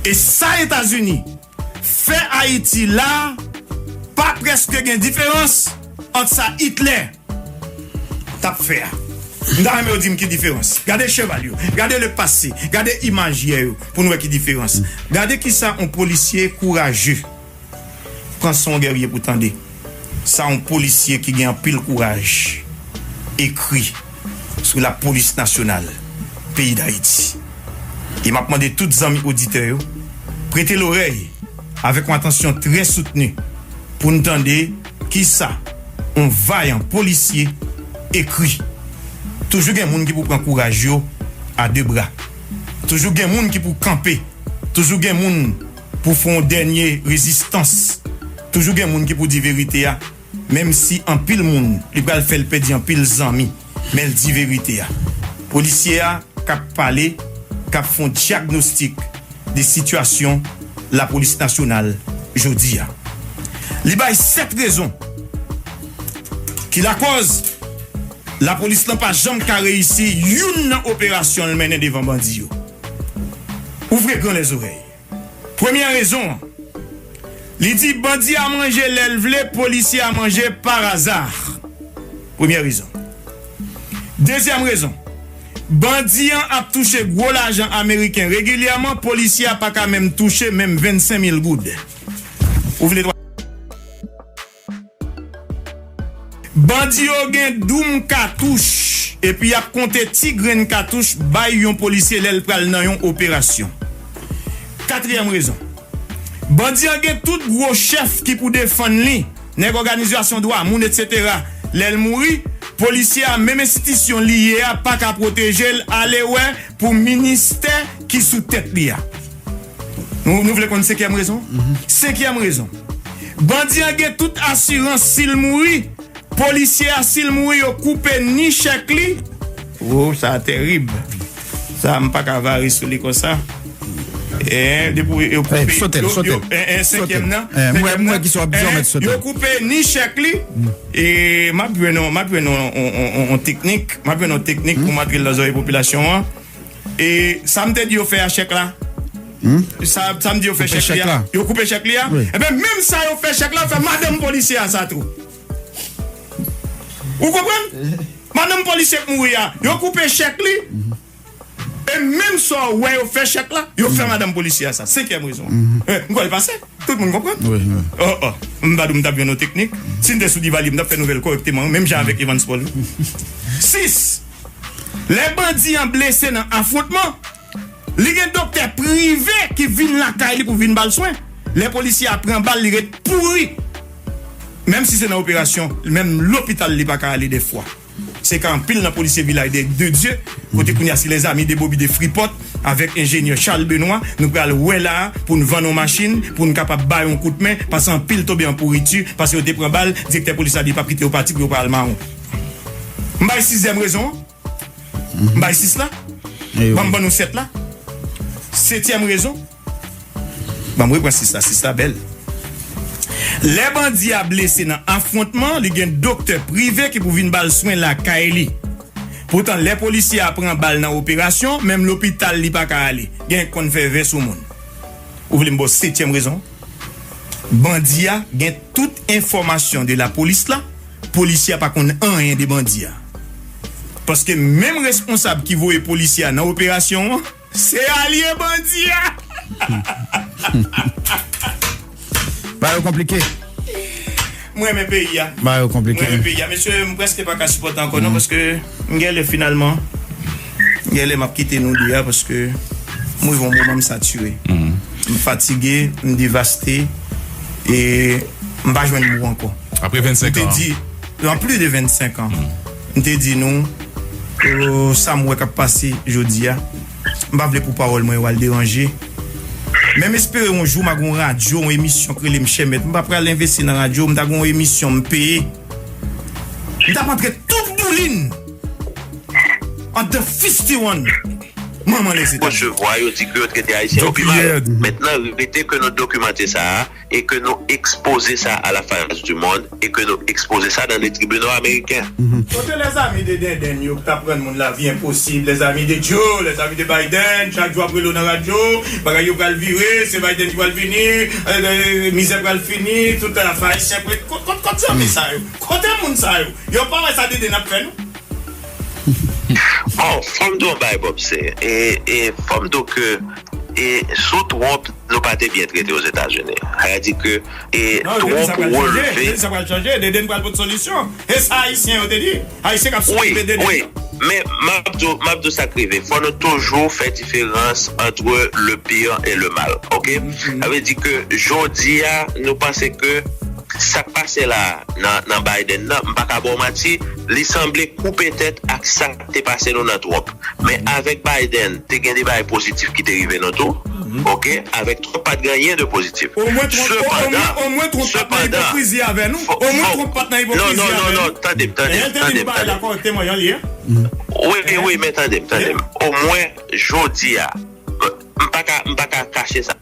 E sa Etazini fè Ayiti la, pa prèske gen diferans ant sa Itlè t ap fè a. M ta renmen w di m ki diferans. Gade cheval yo, gade le passé, gade imaj yè yo, pou n wè ki diferans. Gade kisa yon polisye kouraje. Pran son Guerrier pou tande. Sa yon polisye ki gen anpil kouraj ekri sou lapolis nasyonal peyi Dayiti. E m ap mande tout zanmi oditè yo, prete lorèy avèk yon atansyon trè soutni pou n tande kisa yon vayan polisye ekri. Toujou gen moun ki pou pran kouraj yo a de bra. Toujou gen moun ki pou kanpe. Toujou gen moun pou fè yon dènye rezistans. Toujou gen moun ki pou di verite a, menm si anpil moun, li pral fè l pèdi anpil zanmi, men l di verite a. Polisye a k ap pale, k ap fè yon dyagnostik de sitiyasyon lapolis nasyonal jodi a. Li bay sèt rezon ki lakòz lapolis lan pa janm ka reyisi youn nan operasyon l mennen devan bandi yo. Ouvre gran lèzorèy. Premyè rezon an, li di bandi a manje lè l vle, polisye a manje par azar. Premyè rezon. Dezyèm rezon, bandi an ap touche gwo lajan ameriken regilyèman, polisye a pa ka menm touche menm vennsenk mil goud. Ou vle twa- Bandi yo gen doum katouch, epi y ap konte ti grenn katouch bay yon polisye lè l pral nan yon operasyon. Katriyèm rezon, bandi an gen tout gwo chèf ki pou defann li, nèg òganizasyon dwa moun, etsetera. Lè l mouri, polisye a, menm enstitisyon li ye a, pa ka pwoteje l, ale wè pou ministè ki sou tèt li a. Nou, nou vle konn senkyèm rezon? Senkyèm rezon. Bandi an gen tout asirans si l mouri. Polisye a, si l mouri, yo koupe ni chèk li. Oh, sa tèrib. Sa, m pa ka vare sou li konsa. Eh, depi yo koupe, sote l, yo, sote yo, l. Eh, eh, senkyèm nan, eh, senkyèm nan, yo koupe ni chèk li. E m ap jwenn yon, m ap jwenn yon, yon, yon, yon, yon teknik, m ap jwenn yon teknik pou m antre l nan zòrèy popilasyon an. E sa m te di yo fè a chèk la? Sa, sa m di yo fè chèk li a? Yo koupe chèk li a? Wi. Enben, menm sa yo fè chèk la, fè madanm polisye a sa tou. Ou konprann? Madanm polisye k mouri a, yo koupe chèk li. E menm sa w wè yo fè chèk la, yo fè madanm polisye a sa. Senkyèm rezon. Eh, m kwè l pase. Tout moun konprann? Wi, wi. Oh, oh. M pa di w m t ap jwenn yon teknik. Si m te sou Divalye, m t ap fè nouvèl kòrèkteman, menm jan avèk Evans Paul. Sis, lè bandi an blese nan afwontman, li gen doktè prive ki vin lakay li pou vin ba l swen. Lè polisye a pran bal, li ret pouri. Menm si se nan operasyon, menm lopital li pa ka ale dèfwa. Se ka anpil nan polisye Vilaj de, de Dye, kote kounye a se lèzami de Bobi de Fripòt avèk enjenyè Charles Benoît, nou pral wè la a pou n vann yon machin, pou n kapab bay yon kout men, paske anpil tonbe an pouriti, paske yo te pran bal, direktè polis la di l p ap kite yo pati pou yo pa al mawon. M bay sizyèm rezon an. M bay sis la. Ban m ban nou sèt la. Setyèm rezon. Ban m repran sis la, sis la bèl. Lè bandi a blese nan afwontman, li gen doktè prive ki pou vin ba l swen lakay li. Poutan, lè polisye a pran bal nan operasyon, menm lopital li pa ka ale. Gen k konn fè vè sou moun. Ou vle m ba w setyèm rezon? Bandi a gen tout enfòmasyon de lapolis la, polisye a pa konn anyen de bandi a. Paske menm responsab ki voye polisye a nan operasyon an, se alye bandi a. Bagay yo konplike. Mwen renmen peyi a. Bagay yo konplike. Mwen renmen peyi a. Mesye, m prèske pa ka sipòte ankò non, paske m gen lè finalman, m gen lè m ap kite nou de a, paske m rive yon moman m satire. M fatige, m devaste, e m pa jwenn mo ankò. Apre vennsenk an. M te di, an plis de vennsenk an, m te di nou, euh, sa m wè k ap pase jodi a, m pa vle pou pawòl mwen yo al deranje. Men m espere yon jou m a gen yon radyo, yon emisyon k rele m Chèmèt. M pa pral envesti nan radyo, m ta gen yon emisyon m peye. M t ap antre tout boulin anndan fistiwonn manman Lèzetazini. Resevwa, yo di ke yo trete Ayisyen yo pi mal. Mentnan, rete ke nou dokimante sa a e ke nou ekspoze sa a la fas di mond e ke nou ekspoze sa nan de tribinal ameriken. Kote lèzami de Denden yo k t ap rann moun lavi enposib, lèzami de Joe, lèzami de Biden, chak jou ap rele w nan radyo, bagay yo pral vire, se Biden ki pral vini, euh, mizè pral fini, tout afè Ayisyen pre-, kot, kot, kot zanmi sa yo? Kote moun sa yo? Yo pa wè sa Denden ap fè nou? Bon, fò m di w yon bagay, Bob, se, e, e fò m di w ke, e, sou Trump, nou pa te byen trete Ozetazini. Sa vle di ke, e, Trump releve. Sa pral chanje, Denden pral pot solisyon. E sa Ayisyen yo te di. Ayisyen k ap sou Denden. Wi, wi. Men m ap di w, m ap di w sa k rive. Fò nou toujou fè diferans entre le pire et le mal, oke? Sa vle di ke jodi a, nou panse ke sa k pase la a, nan, nan Biden nan, m pa ka ba w manti, li sanble koupe tèt ak sa k te pase nou nan Trump. Men avèk Biden, te gen de bagay pozitif ki te rive nou tou. Oke? Avèk Trump, pa t gen anyen de pozitif. Omwen Trump, omwen, omwen Trump pa t nan ipokrizi avè nou. Omwen Trump pa t nan ipokrizi avè nou. Non, non, non, non, tande m, tande m, tande m, tande m. Temwen li ye. Wi, wi, men tande m, tande m. Omwen, jodi a, m pa ka, m pa ka kache sa,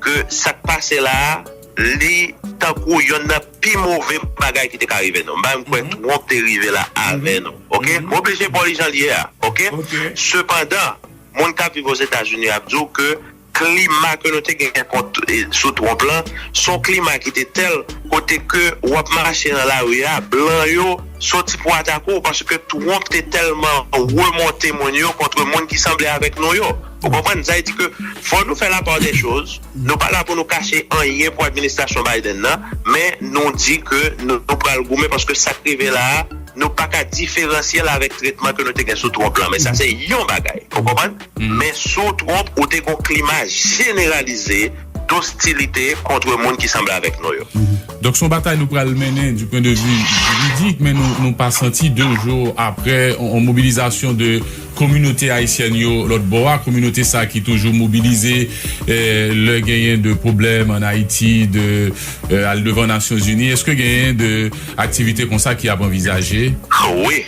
ke sa k pase la a, li tankou yonn nan pi move bagay ki te ka rive nou. M pa menm kwè Trump te rive la avè nou. Oke? M oblije ba w li jan l ye a. Oke? Sepandan, moun k ap viv Ozetazini ap di w ke klima ke nou te gen kont, e, sou Trump lan, se yon klima ki te tèl kote ke w ap mache nan lari a, blan yo soti pou atake w, paske Trump te tèlman remonte moun yo kont moun ki sanble avèk nou yo. Ou konprann? Sa vle di ke fò nou fè la part des choses. Nou pa la pou nou kache anyen pou administrasyon Biden nan, men nou di ke nou, nou pral goumen paske sa k rive la a, nou pa ka diferansye l avèk tretman ke nou te gen sou Trump lan. Men sa se yon bagay. Ou konprann? Men sou Trump, ou te gen yon klima jeneralize d'ostilite kont moun ki sanble avèk nou yo. Donk, se yon batay nou pral mennen du point de vue juridik, men nou, nou pa santi de jou apre yon, yon mobilizasyon de kominote ayisyèn yo lòt bò a, kominote sa ki toujou mobilize, eh, lè genyen de pwoblèm ann Ayiti, de, eh, al devan Nasyonzini. Èske genyen de aktivite konsa ki ap anvizaje? Wi,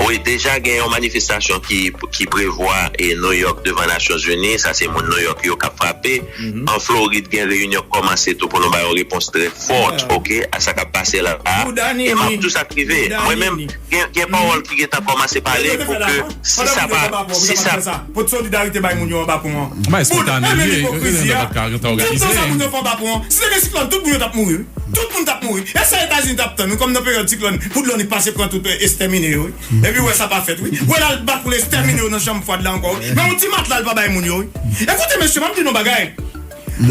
wi, deja gen yon manifestasyon ki, ki prevwa e New York devan Nasyonzini, sa se moun New York yo k ap frape. An Florid, gen reyinyon k kòmanse tou pou nou bay yon repons trè fò, oke, a sa k ap pase la a. E m ap di w sa k rive. Mwen menm, gen, gen pawòl ki gentan kòmanse pale pou ke si sa pa, si sa. Pot solidarite bay moun yo anba pon an. Bout, men menm ipokrizi a. Tout tan sa moun yo fè anba pon an. Si te gen siklòn, tout moun yo t ap mouri, wi. Tout moun t ap mouri. E sa Etazini t ap tann, wi, kòm nan peryòd siklòn, pou dlo ni pase pran tout, eh, estèmine yo, wi. Epi w wè sa pa fèt, wi. W wè l al bat pou l estèmine yo nan chanm fwad la ankò, wi. Men yon ti matla l pa bay moun yo, wi. Ekoute, mesye, m ap di nou yon bagay.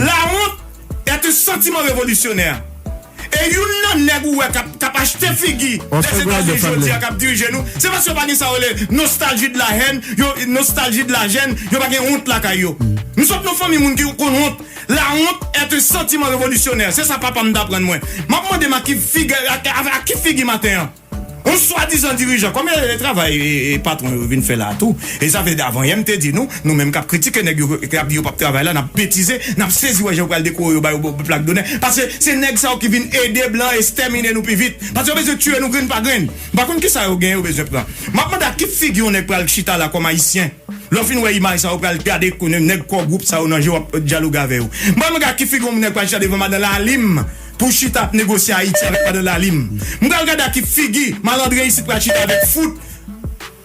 La honte est un sentiment révolutionnaire. E youn nan nèg ou wè k ap, k ap achte figi Lèzetazini jodi a k ap dirije nou, se paske yo pa gen sa yo rele nostalgie de la haine, yo, nostalgie de la haine, yo pa gen wont lakay yo. M sot nan fanmi moun ki konn wont. La honte est un sentiment révolutionnaire. Se sa papa m t aprann mwen. M ap mande m a ki figi, a, a, a ki figi maten an? Yon swadizan dirijan, kòm e, e travay e, e patwon yo vin fè la tou. E sa fè avan yè m te di nou, nou menm k ap kritike nèg yo, k ap di yo p ap travay la, n ap betize, n ap sezi wè jan yo pral dekore yo, ba yo bo- plak donè. Paske se nèg sa yo ki vin ede blan ekstèmine nou pi vit. Paske yo bezwen tiye nou grenn pa grenn. M pa konn kisa yo gen yo bezwen pran. M ap mande a ki figi yon nèg pral chita la kòm ayisyen. Lè w fin wè imaj sa, ou pral gade konnen nèg kò gwoup sa yo nan je w ap dyaloge avè yo. M pral gade ki figi yon nèg pral chita devan madan Lalim pou chita ap negosye Ayiti avèk madan Lalim. M pral gade a ki figi malandren isit pral chita avèk Fout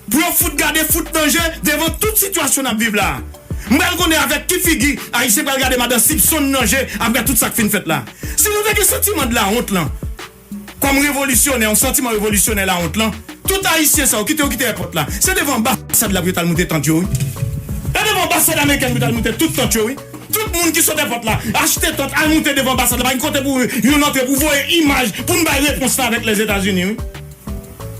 pou yo fout gade Fout nan je devan tout sitiyasyon n ap viv la a. M pral konnen avèk ki figi Ayisyen pral gade madan Sipson nan je apre tout sa k fin fèt la. Si nou te gen santiman de la honte lan, kòm revolisyonè, yon santiman revolisyonè lawont lan, tout Ayisyen sa yo kite yo kite èpòt la. Se devan anbasad la pou yo t al moute tant yo, wi. E devan anbasad amerikèn pou yo t al moute tout tant yo, wi. Tout moun ki sot èpòt la, achte tant, al moute devan anbasad la, pa gen kote pou youn antre, pou voye imaj, pou n bay repons la avèk Lèzetazini, wi.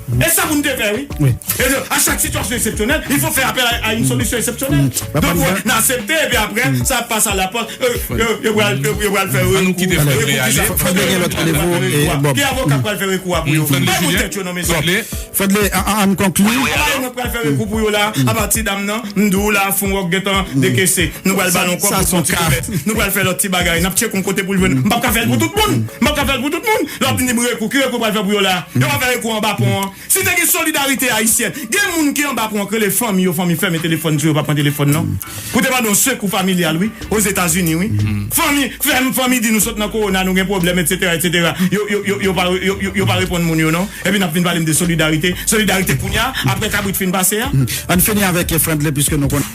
E sa pou n te fè, wi. Wi. E de, a chak sitiyasyon eksepsyonèl, il faut faire appel à, à une solution exceptionnelle. Donk, wè, n aksepte, epi apre, sa ap pase a la pòs, euh, yo, yo pral, yo, yo pral fè rekou. An nou kite Fredley ale. Fredley gen lòt randevou, e, bon. Ki avoka k pral fè rekou a pou yo? Fredley Julien. Fredley, an, an, an konkli. Avoka yo pral fè rekou pou yo la, apati dam nan, m di w la, Fon Wòk gentan dekese. Nou pral ba l yon kòb pou son ti komès. Nou pral fè lòt ti bagay. N ap tcheke yon kote pou l jwenn. M p ap ka fè l pou tout moun. M p ap ka fè l pou tout moun. Lè w ap vin di m rekou, ki rekou pral fè pou yo la? Yo pral fè rekou anba pon an. Si te gen solidarite ayisyèn, gen moun ki anba pon an k rele fanmi yo, fanmi fèmen telefòn sou yo, pa pran telefòn non. Pou te mande yon sekou familyal, wi, Ozetazini, wi. Fanmi, fèm, fanmi di nou sot nan kowona, nou gen pwoblèm, etsetera, etsetera. Yo, yo, yo, yo pa, yo, yo, yo pa reponn moun yo non. Epi n ap vin pale m de solidarite. Solidarite kounye a, apre kabrit fin pase a. Ann fini avèk Fredley, piske nou konn.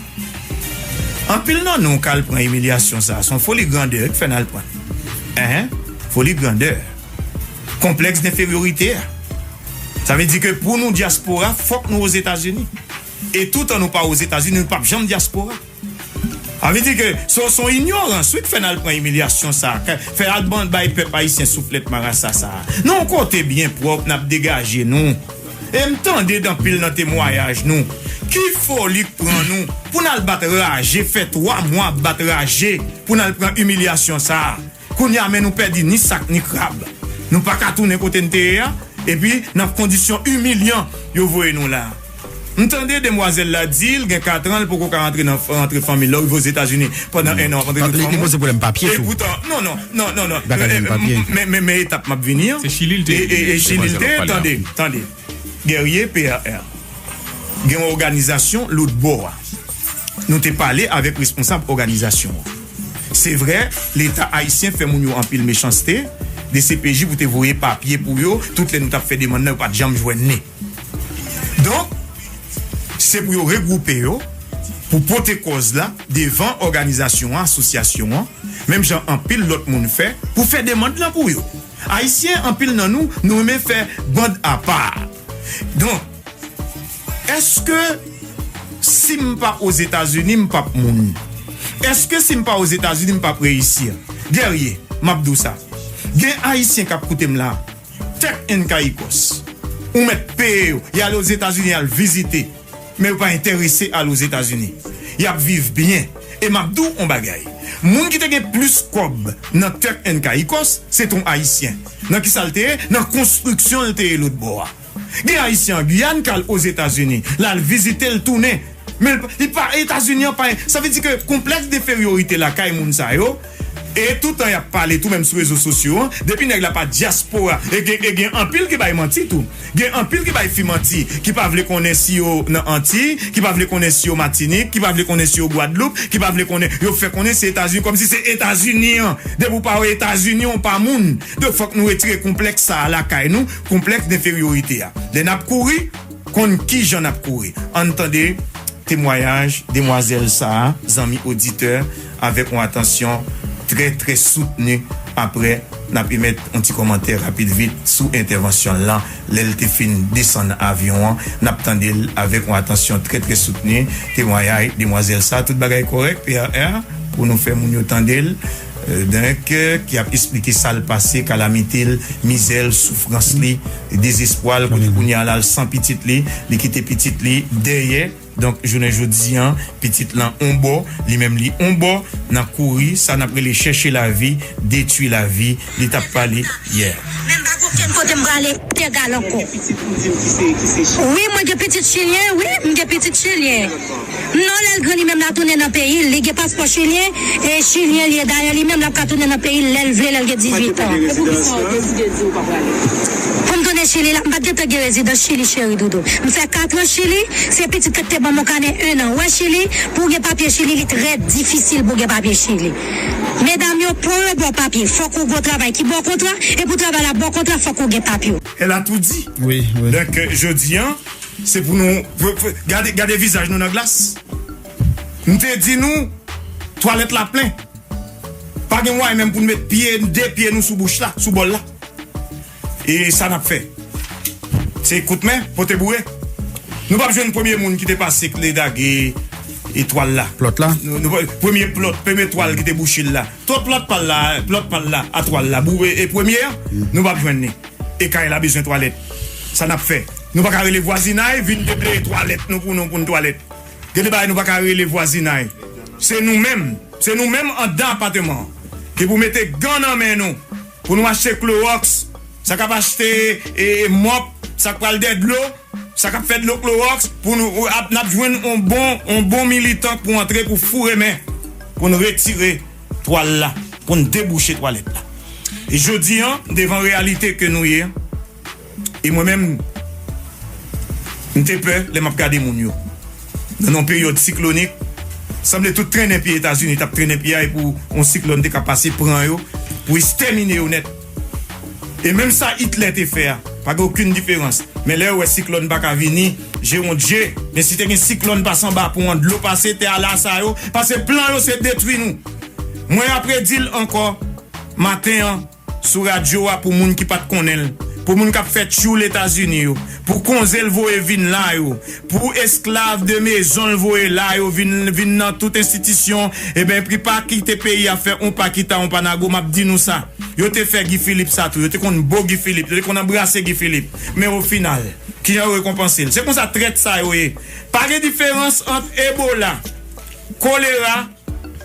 Anpil nan nou k al pran imilyasyon sa, se yon foli grandè ki fè n al pran. Enhen, foli grandè. Konplèks denferyorite a. Sa vle di ke pou nou dyaspora, fòk nou Ozetazini. E toutan nou pa Ozetazini, nou p ap janm dyaspora. Sa vle di ke se, se yon inyorans, wi, k fè n al pran imilyasyon sa, k fè al ban, bay pèp ayisyen souflèt marasa sa. Nou yon kote byen pwòp, n ap degaje nou. E m tande anpil nan temwayaj nou. Ki foli k pran nou pou n al bat raje, fè twa mwa ap bat raje, pou n al pran imilyasyon sa a? Kounye a, men nou pèdi ni sak ni krab. Nou pa ka tounen kote n te ye a, epi nan kondisyon imilyan yo voye nou la. M tande demwazèl la di l gen katran, l poko ka rantre nan, rantre fanmi l, lè w rive Ozetazini pandan enn an w ap rantre tout fanmi w. Li poze pwoblèm papye tou. E poutan, non, non, non, non, non. Bagay menm papye. Men, men, men etap m ap vini an. Se Chili l te ye. E, e, e Chili l te ye, tande, tande. Guerrier P R R. Gen yon òganizasyon lòtbò a. Nou te pale avèk responsab òganizasyon an. Se vrè, Leta ayisyen fè moun yo anpil mechanste, D C P J pou te voye papye pou yo, tout lè nou t ap fè demann nan, yo pa t janm jwenn li. Donk, se pou yo regwoupe yo, pou pote kòz la devan òganizasyon an, asosyasyon an, menm jan anpil lòt moun fè, pou fè demann lan pou yo. Ayisyen, anpil nan nou, nou renmen fè band apa. Donk, èske si m pa Ozetazini, m p ap moun? Èske si m pa Ozetazini, m p ap reyisi? Guerrier, m ap di w sa. Gen Ayisyen k ap koute m la. Turk and Caicos. Ou mèt peye yo. Y ale Ozetazini, y al vizite. Men yo pa enterese al Ozetazini. Y ap viv byen. E m ap di w yon bagay. Moun ki te gen plis kòb nan Turk and Caicos, se t on Ayisyen. Nan kisa l te ye? Nan konstriksyon l te ye lòtbò a. Gen Ayisyen an Giyàn k al Ozetazini, l al vizite, l tounen. Men l pa, li pa, Etazini an pa, sa vle di ke konplèks denferyorite lakay moun sa yo, e toutan y ap pale tou menm sou rezo sosyo an, depi nèg la pa dyaspora, e gen, e gen anpil ki bay manti tou. Gen anpil ki bay fi manti, ki pa vle konnen si yo nan Antiy, ki pa vle konnen si yo Matinik, ki pa vle konnen si yo Gwadloup, ki pa vle konnen, yo fè konnen se Etazini, kòmsi se Etazini an. Depi w pa Etazini, w pa moun. Donk, fòk nou retire konplèks sa a lakay nou, konplèks denferyorite a. Lè n ap kouri, konn kijan n ap kouri. Ann tande temwayaj demwazèl sa a, zanmi oditè, avèk yon atansyon trè, trè soutni. Apre, n ap emèt yon ti kòmantè rapid vit sou entèvansyon l lan. Lè l te fin desann avyon an, n ap tande l avèk yon atansyon trè, trè soutni. Temwayaj demwazèl sa a, tout bagay kòrèk, P R R, pou nou fè moun yo tande l. Donk, ki ap esplike sa l pase, kalamite l, mizè l, soufrans li, dezespwa l, kote kounye a la l san pitit li, li kite pitit li dèyè. Donk, jounen jodi an, pitit lan on bò, li menm li on bò, nan kouri, sa n ap rele chèche lavi, detwi lavi, li t ap pale yè. Men m pa gen okenn kote m prale, Senegal ankò. Wi, mwen gen pitit chilyen, wi, m gen pitit chilyen. Non, lè l gran, li menm l a tounen nan peyi l. Li gen paspò chilyen, e chilyen li ye. Dayè, li menm l ap ka tounen nan peyi l lè l vle, lè l gen dizuit an. Pou m tounen Chili la, m pa t gentan gen rezidans Chili, cheri doudou. M fè katran Chili, se pitit la ki te ban m yon kanè en an. Wè Chili, pou w gen papye Chili, li trè difisil pou w gen papye Chili. Medam yo, pran yo ba w papye, fòk ou gen yon travay ki ba w kontra, e pou travay la ba w kontra, fòk ou gen papye w. Elle a tout dit. Wi, wi. Donk, jodi an, se pou nou, pou, pou, gade, gade vizaj nou nan glas. M te di nou, twalèt la plen. Pa gen mwayen menm pou n met pye, de pye nou sou bouch la, sou bòl la. E sa n ap fè? Se kout men, pote boure. Nou p ap jwenn premye moun ki te pase k te lage etwal la. Plòt la? Nou, nou, premye plòt, premye twal ki te bouche l la. Twòp plòt pa l la, plòt pa l la, a twal la. Boure e premye an, nou p ap jwenn li. E kay la bezwen twalèt. Sa n ap fè? Nou pa ka rele vwazinay, vin debleye twalèt nou pou nou, pou n twalèt. Gen de bagay nou pa ka rele vwazinay. Se nou menm, se nou menm anndan apatman an ki pou mete gan nan men nou, pou nou achte klowòks, sa k ap achte, e, mòp, sa k pral dèyè dlo, sa k ap fè dlo klowòks, pou nou, ap, n ap jwenn on bon, on bon militan pou antre, pou foure men, pou n retire twal la, pou n debouche twalèt la. E jodi an, devan reyalite ke nou ye, e mwen menm, m te pè lè m ap gade moun yo. Nan yon peryòd siklonik, sanble tout trennen pye Etazini t ap trennen pye a, e pou yon siklòn te ka pase pran yo, pou ekstèmine yo nèt. E menm sa Itlè te fè a, pa gen okenn diferans. Men lè yo wè siklòn pa ka vini, je yon je, men si te gen siklòn pase anba pon an, dlo pase, tè a lasa yo, paske plan yo se detwi nou. Mwen ap redi l ankò, maten an, sou radyo a pou moun ki pa t konnen l, pou moun k ap fè tchoul Etazini yo, pou konze l voye vin la yo, pou esklav de mezon l voye la yo vin, vin nan tout enstitisyon, ebyen, pou pa kite peyi a fè on pa kita, on pa nago, m ap di nou sa. Yo te fè Guy Philippe sa tou, yo te konn bo Guy Philippe, yo te konn anbrase Guy Philippe. Men o final, kijan yo rekonpanse l? Se konsa trèt sa yo ye. Pa gen diferans ant Ebola, kolera,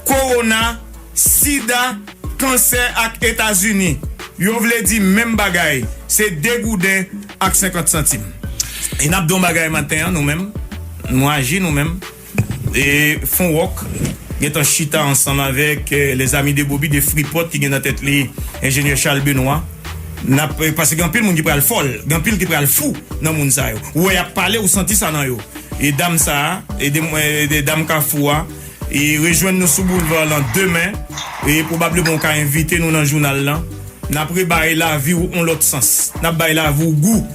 kowona, sida, kansè ak Etazini. Yo vle di menm bagay. Se de gouden ak senkant santim. E n ap di yon bagay maten an, nou menm. Nou aji, nou menm. E Fon Wòk gentan chita ansanm avèk, eh, les amis de Bobi, de Freeport, ki gen nan tèt li enjenyè Charles Benoît. N ap, eh, paske gen anpil moun ki pral fòl, gen anpil ki pral fou nan moun sa yo. Ou wè y ap pale, ou santi sa nan yo. E dam sa a, e de, e de dam Kafou a, e rejwenn nou sou boulva lan demen, e pwobableman w ka envite nou nan jounal lan. N ap rebay lavi w yon lòt sans. N ap bay lavi w gou.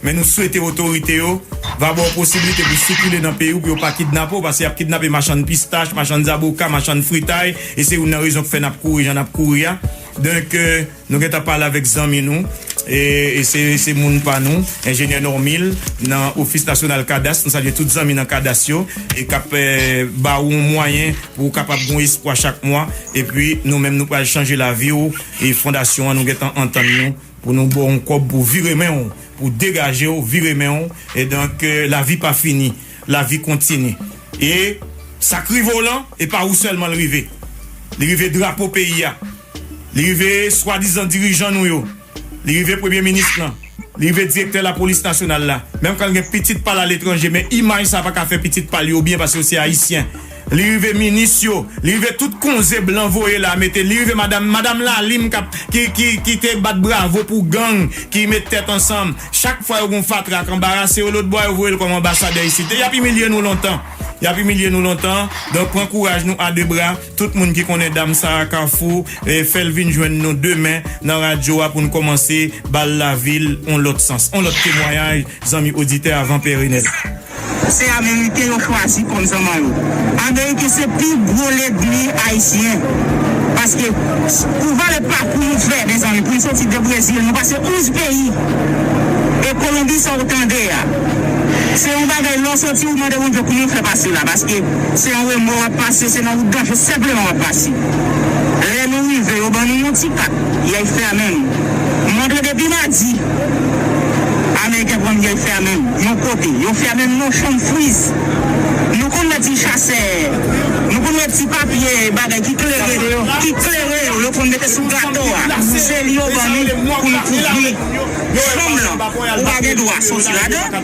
Men nou swete otorite yo va ba w posiblite pou sikile nan peyi w, pou yo pa kidnape w, paske y ap kidnape machann pistach, machann zaboka, machann fritay, e se youn nan rezon k fè n ap kouri jan n ap kouri a. Donk, eh, nou gentan pale avèk zanmi nou, e, e se, se moun pa nou, enjenyè Normil, nan Ofis Nasyonal Kadas. Nou salye tout zanmi nan Kadas yo, e k ap, eh, ba ou yon mwayen pou ou kapab gon espwa chak mwa. Epi, nou menm, nou pral chanje lavi w, e fondasyon an, nou gentan antann nou pou nou ba w yon kòb pou vire men w, pou degaje w, vire men w. E donk, eh, lavi pa fini, lavi kontinye. E sa k rive w lan, e pa ou sèlman l rive. Li rive drapo peyi a. Li rive swadizan dirijan nou yo. Li rive premye minis lan. Li rive direktè lapolis nasyonal la. Menm kan l gen pitit pa l aletranje, men imaj sa pa ka fè pitit pa l yo byen paske yo se ayisyen. Li rive minis yo. Li rive tout konze blan voye la mete. Li rive madanm, madanm Lalim k ap, ki, ki, ki te bat bravo pou gang ki met tèt ansanm. Chak fwa yo gon fatra k anbarase yo lòt bò, yo voye l kòm anbasadè isit. E y ap imilye nou lontan. Y ap imilye nou lontan. Donk, pran kouraj nou a de bra. Tout moun ki konnen dam sa a Kafou, e, fè l vin jwenn nou demen nan radyo a pou n kòmanse ba l lavi l yon lòt sans. Yon lòt temwayaj, zanmi oditè, avan Pè Renèl. Se Ameriken yo chwazi kòm zanman yo. Ameriken se pi gwo lènmi ayisyen. Paske pou valè pakou nou fè, mezanmi, pou n soti de Brezil, nou pase onz peyi. E Kolonbi, sa w tande a, se yon bagay, lè w soti, ou mande Bondye kouman w fè pase la, paske se yon remò w ap pase, se nan wout danje senpleman w ap pase. Lè nou rive, Yo ban nou yon ti kat, y al fèmen m. M antre depi madi. Ameriken pran m, y al fèmen m yon kote. Yo fèmen m nan chanm friz. Nou konn wè ti chasè, nou konn wè ti papye bagay ki klere, ki klere yo, yo konn mete sou gato a. Se li yo ban nou pou nou kouvri chanm lan. Ou pa gen dwa soti ladan.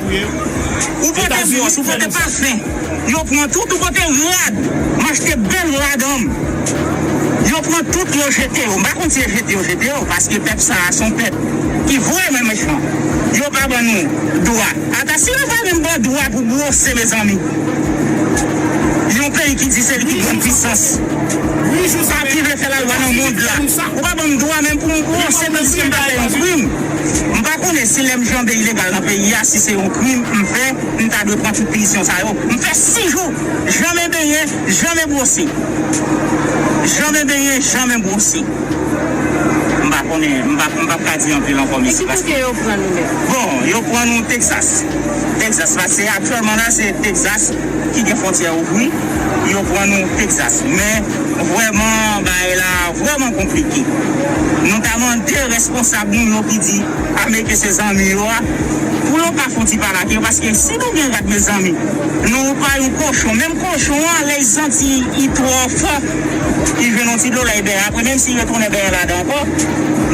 Ou pote bwòs, ou pote pafen. Yo pran tout, ou pote rad. M achte bèl rad an m. Yo pran tout, yo jete yo. M pa konn si yo jete yo, jete yo, paske pèp sa a se yon pèp ki vrèman mechan. Yo pa ban nou dwa. Ata si yo pa menm ban dwa pou bwose, mezanmi. Yon peyi ki di se li ki grann pisans. Sa ki vle fè lalwa nan mond la. Ou pa ban m dwa menm pou m bwose, tandiske m pa fè yon krim. M pa konnen si lè m janbe ilegal nan peyi a, si se yon krim m fè, m ta dwe pran tout pinisyon sa yo. M fè sis jou, janmen benyen, janmen bwose. Janmen benyen, janmen bwose. M pa konnen, m pa, m p ap ka di anpil ankò, mesye. E ki kote yo pran nou menm? Bon, yo pran nou Texas. Texas, paske aktyèlman la, se Texas ki gen fwontyè ouvri. Yo pran nou Texas. Men, vrèman, bagay la vrèman konplike. Nou ta mande responsab nou yo ki di Ameriken se zanmi yo a, pou yo ka fè yon ti pale ak yo, paske si nou gen rad, mezanmi, nou pa yon kochon. Menm kochon an, lè l santi li twò fò, li jwenn yon ti dlo, lè l bè. Apre, menm si li retounen bè ladan ankò,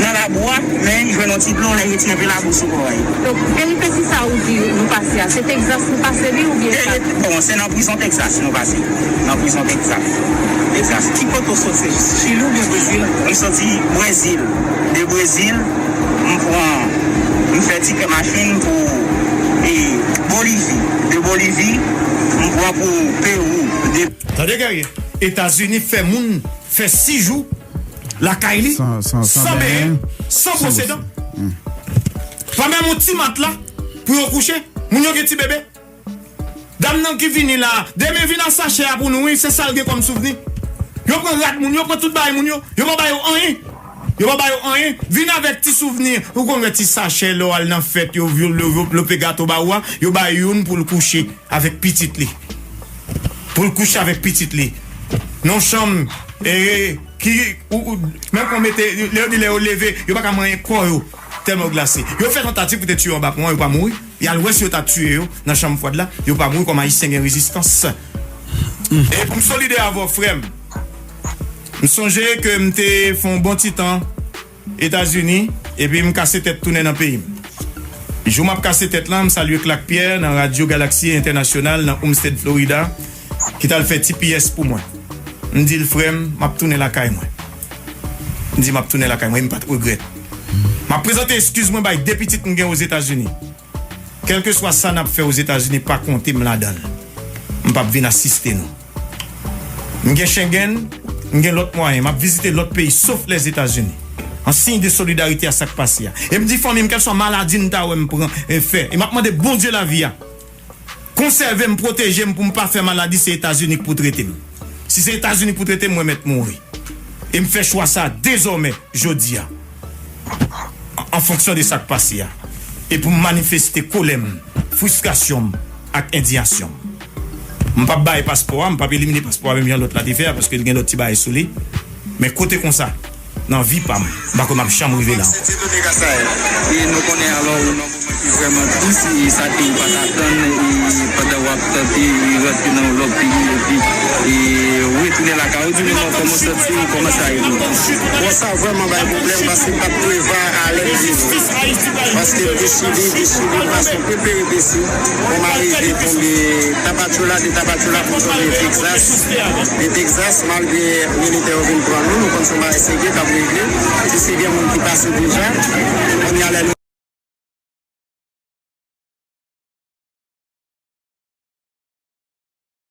nan labou a, men li jwenn yon ti dlo, lè l retire anpil labou sou kò a. Donk, peripesi sa ou di nou pase a, se Texas nou pase li oubyen sa? Bon, se nan prizon Texas nou pase. Nan prizon Texas. Texas. Ki kote w soti? Chili oubyen Brezil? M soti Brezil. De Brezil, m pran, m fè tikè machin pou, e, Bolivi. De Bolivi, m pran pou Pewou. De Tande, Guerrier. Etazini fè moun fè sis jou lakay li, san, san, san benyen, san bwose dan. Pa menm yon ti matla pou yo kouche. Moun yo gen ti bebe. Dam nan ki vini la, demen vin ak sachè a pou nou, wi, se sa l gen kòm souvni. Yo pran rad moun, yo pran tout bagay moun yo, yo pa ba yo anyen. Yo pa ba yo anyen, vin avèk ti souvni. Ou konn wè ti sachè lè w al nan fèt, yo, yo, yo, yo lope gato ba ou a, yo ba youn pou l kouche avèk pitit li. Pou l kouche avèk pitit li. Nan yon chanm, e, ki, ou, ou, menm kon mete, lè yo di lè yo leve, yo pa ka manyen kò yo. Tèlman yo glase. Yo fè tantativ pou te tiye yon bak mwen, yo pa mouri. Y al wè si yo ta tiye yo nan chanm fwad la, yo pa mouri kòm Ayisyen gen rezistans. E pou m solidè avè w, frè m, m sonje ke m te fè yon bon ti tan Etazini, epi m kase tèt tounen nan peyi m. Jou m ap kase tèt la, m salye Clack Pierre nan Radyo Galaxy Entènasyonal nan Homestead, Florida, ki t al fè T P S pou mwen. M di l, frè m, m ap tounen lakay mwen. M di, m ap tounen lakay mwen, e m pa t regrèt. M ap prezante eskiz mwen bay de pitit m gen Ozetazini. Kèlkeswa sa n ap fè Ozetazini, pa konte m ladan l. M p ap vin asiste nou. M gen Schengen, m gen lòt mwayen. M ap vizite lòt peyi, sof Lèzetazini. An siy de solidarite a sa k pase a. E m di fanmi m, kèlswa maladi n ta wè m pran, e fè. E m ap mande Bondye lavi a. Konsève m, pwoteje m pou m pa fè maladi, se Etazini k pou trete m. Si se Etazini k pou trete m, mwen mèt mouri. E m fè chwa sa a dezòmè, jodi a, an fonksyon de sa k pase a. E pou m manifeste kolè m, fristrasyon m ak endiyasyon m. M p ap bay paspò a, m p ap elimine paspò a menm jan lòt la te fè a, paske l gen lòt ti bagay sou li. Men kote konsa, nan vi pa m, m pa kwè m ap janm rive la ankò. Se ti kote Kasay. E nou konnen alò ou nan moman ki vrèman tris, e sa ke ou pa t atann, e pandan w ap tante, e rantre nan yon lòt peyi, epi, e retounen lakay ou, di mwen kòman w santi w, kòman sa ye pou ou? Bon, sa vrèman bay pwoblèm, paske m pa t prevwa alè m vini. Paske m te Chili, de Chili, m pase yon pil peripesi, pou m arive tonbe Tapachula, de Tapachula pou m tonbe Texas. De Texas, malgre militè yo vin pran nou, nou konn se yon bagay serye k ap regle. Piske gen moun ki pase deja. Kounye a lè nou